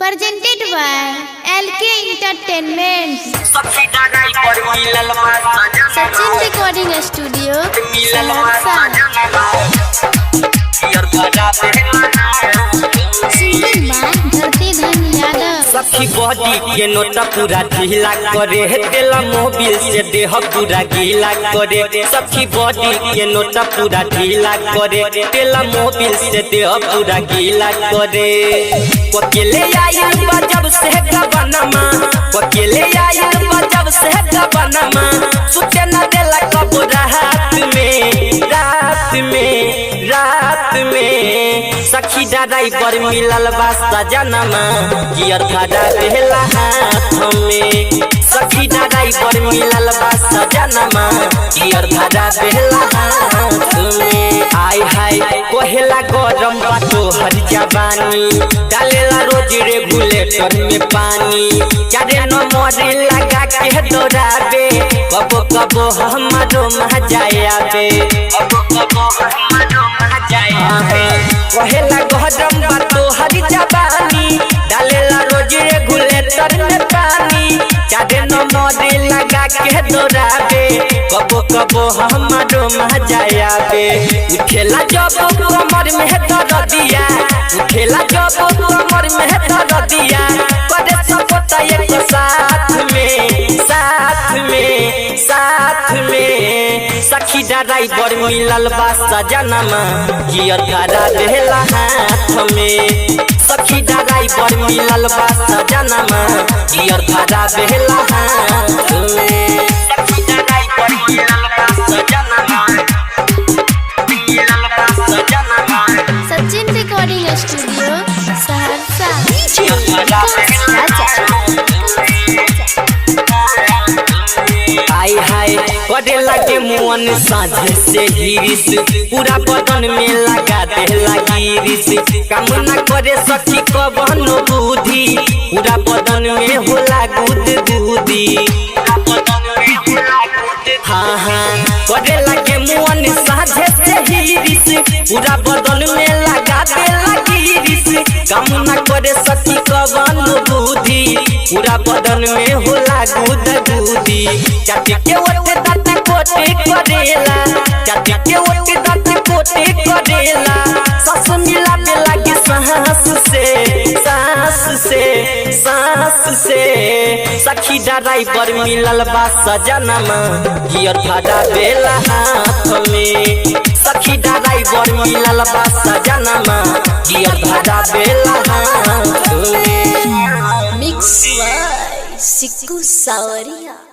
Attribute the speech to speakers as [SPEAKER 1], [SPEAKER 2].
[SPEAKER 1] Presented by LK Entertainment. Sachin Recording Studio, Saharsa. Singing by Dharti Dhan Yadav.
[SPEAKER 2] सखी body के NOTA पूरा ढीला करे हे तेला मोबिल से देह पूरा गीला करे। सखी बॉडी के नोटा पूरा ढीला करे तेला मोबिल से देह पूरा गीला करे। वकीले आइल बा जब से गबनमा, वकीले आइल बा जब से गबनमा, सुते न देला कब रात में, रात में, रात में। सखी ड्राइवर मिलल बा सजनमा, गियर धरा देला हाथ में। सखी ड्राइवर मिलल बा सजनमा, गियर धरा देला हाथ में। आय हाय कोहेला गरम बा तोहर जवानी, डालेला रोज रेगुलेटर में पानी। चारे नंबर लगा के दौड़ाबे, कबो कबो हमारो मजा आवे, कबो कबो हमारो मजा आवे। कहेला गरम बा तोहर जवानी, डालेला रोज रेगुलेटर में पानी। चारे नंबर लगा के दौड़ाबे, कबो कबो हमारो मजा आवे। उठेला जब कमर में दर्दिया, उठेला जब कमर में दर्दिया, करे सपोता एक साथ में, साथ में, साथ में। सखी ड्राइवर मिलल बा सजनमा, गियर धरा देला हाथ में। सखी ड्राइवर मिलल बा सजनमा, गियर धरा देला हाथ में। सखी ड्राइवर मिलल बा सजनमा, मिलल बा सजनमा,
[SPEAKER 1] Sachin Recording Studio, Saharsa.
[SPEAKER 2] Gear धरा देला हाय हाय करे लगे मुअन साझे से हिरिस, पूरा बदन में लगा दे गिरिस। काम न करे सखी कवन बुद्धि, पूरा बदन में होला गुद गुदी। हाँ हाँ करे लगे मुअन साझे से हिरिस, पूरा बदन में लगा दे गिरिस। काम न करे सखी कवन बुद्धि, पूरा बदन में होला गुद गुदी। चाटी के ओटे दांत कोटे करेला, चाटी के ओटे दांत कोटे करेला, सास मिला पे लागे सांस से, सांस से, सांस से। सखी ड्राइवर मिलल बा सजनमा, गियर धरा देला हाथ में। सखी ड्राइवर मिलल बा सजनमा, गियर धरा देला हाथ में।
[SPEAKER 3] Mix by Siku Sawaria.